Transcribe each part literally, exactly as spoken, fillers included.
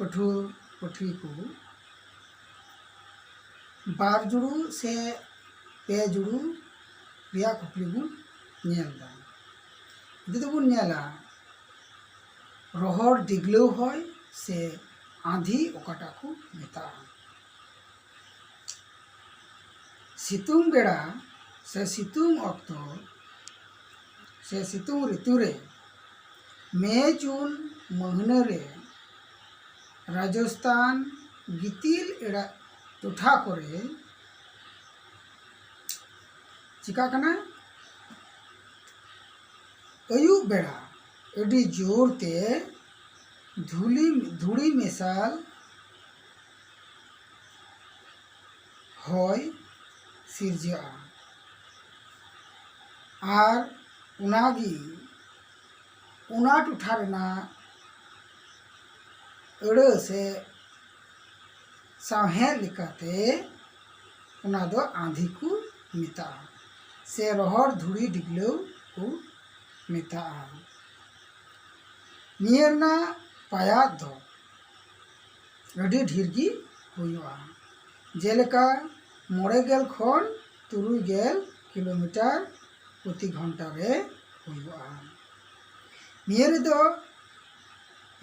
ᱯᱟᱹᱴᱷᱩᱣᱟᱹ ᱯᱟᱹᱴᱷᱩᱣᱤ ᱠᱚ ᱵᱟᱨ ᱡᱩᱲᱩ ᱥᱮ ᱯᱮ ᱡᱩᱲᱩ ᱨᱮᱭᱟᱜ ᱠᱩᱠᱞᱤ ᱵᱚᱱ ᱧᱮᱞ ᱮᱫᱟ᱾ ᱡᱩᱫᱤ ᱵᱚᱱ ᱧᱮᱞᱟ, ᱨᱚᱦᱚᱲ ᱰᱤᱜᱽᱞᱟᱹᱣ ᱦᱚᱭ ᱥᱮ ᱟᱸᱫᱷᱤ ᱚᱠᱟᱴᱟᱜ ᱠᱚ ᱢᱮᱛᱟᱜᱼᱟ? ᱥᱤᱛᱩᱝ ᱵᱮᱲᱟ ᱥᱮ ᱥᱤᱛᱩᱝ ᱚᱠᱛᱚ ᱥᱮ ᱥᱤᱛᱩᱝ ᱨᱤᱛᱩ ᱨᱮ ᱢᱮ ᱡᱩᱱ ᱢᱟᱹᱦᱱᱟᱹ ᱨᱮ ᱨᱟᱡᱚᱥᱛᱟᱱ ᱜᱤᱛᱤᱞ ᱮᱲᱟ ᱴᱚᱴᱷᱟ ᱠᱚᱨᱮ ᱪᱤᱠᱟ ᱠᱟᱱᱟ? ᱟᱹᱭᱩᱵ ᱵᱮᱲᱟ ᱟᱹᱰᱤ ᱡᱳᱨ ᱛᱮ ᱫᱷᱩᱞᱤ ᱫᱷᱩᱲᱤ ᱢᱮᱥᱟᱞ ᱦᱚᱭ ᱥᱤᱨᱡᱟᱹᱜᱼᱟ᱾ ᱟᱨ ᱚᱱᱟᱜᱮ ᱚᱱᱟ ᱴᱚᱴᱷᱟ ᱨᱮᱱᱟᱜ ᱟᱹᱲᱟᱹ ᱥᱮ ᱥᱟᱶᱦᱮᱫ ᱞᱮᱠᱟᱛᱮ ᱚᱱᱟ ᱫᱚ ᱟᱸᱫᱷᱤ ᱠᱚ ᱢᱮᱛᱟᱜᱼᱟ, ᱥᱮ ᱨᱚᱦᱚᱲ ᱫᱷᱩᱲᱤ ᱰᱤᱜᱽᱞᱟᱹᱣ ᱠᱚ ᱢᱮᱛᱟᱜᱼᱟ᱾ ᱱᱤᱭᱟᱹ ᱨᱮᱱᱟᱜ ᱯᱟᱭᱟᱫ ᱫᱚ ᱟᱹᱰᱤ ᱰᱷᱮᱨ ᱜᱮ ᱦᱩᱭᱩᱜᱼᱟ, ᱡᱮᱞᱮᱠᱟ ᱢᱚᱬᱮ ᱜᱮᱞ ᱠᱷᱚᱱ ᱛᱩᱨᱩᱭ ᱜᱮᱞ ᱠᱤᱞᱳᱢᱤᱴᱟᱨ ᱯᱨᱚᱛᱤ ᱜᱷᱚᱱᱴᱟ ᱨᱮ ᱦᱩᱭᱩᱜᱼᱟ᱾ ᱱᱤᱭᱟᱹ ᱨᱮᱫᱚ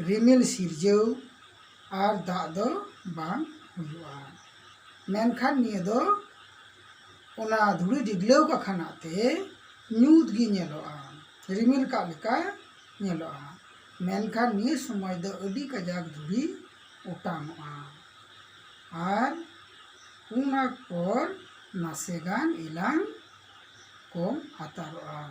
ᱨᱤᱢᱤᱞ ᱥᱤᱨᱡᱟᱹᱣ ᱟᱨ ᱫᱟᱜ ᱫᱚ ᱵᱟᱝ ᱦᱩᱭᱩᱜᱼᱟ᱾ ᱢᱮᱱᱠᱷᱟᱱ ᱱᱤᱭᱟᱹ ᱫᱚ ᱚᱱᱟ ᱫᱷᱩᱲᱤ ᱰᱤᱜᱽᱞᱟᱹᱣ ᱠᱟᱠᱷᱟᱱᱟᱜ ᱛᱮ ᱧᱩᱛ ᱜᱮ ᱧᱮᱞᱚᱜᱼᱟ, ᱨᱤᱢᱤᱞ ᱠᱟᱜ ᱞᱮᱠᱟ ᱧᱮᱞᱚᱜᱼᱟ᱾ ᱢᱮᱱᱠᱷᱟᱱ ᱱᱤᱭᱟᱹ ᱥᱚᱢᱚᱭ ᱫᱚ ᱟᱹᱰᱤ ᱠᱟᱡᱟᱠ ᱫᱷᱩᱲᱤ ᱚᱴᱟᱝᱚᱜᱼᱟ ᱟᱨ ᱚᱱᱟ ᱯᱚᱨ ᱱᱟᱥᱮ ᱜᱟᱱ ᱮᱞᱟᱝ ᱠᱚᱢ ᱦᱟᱛᱟᱨᱚᱜᱼᱟ᱾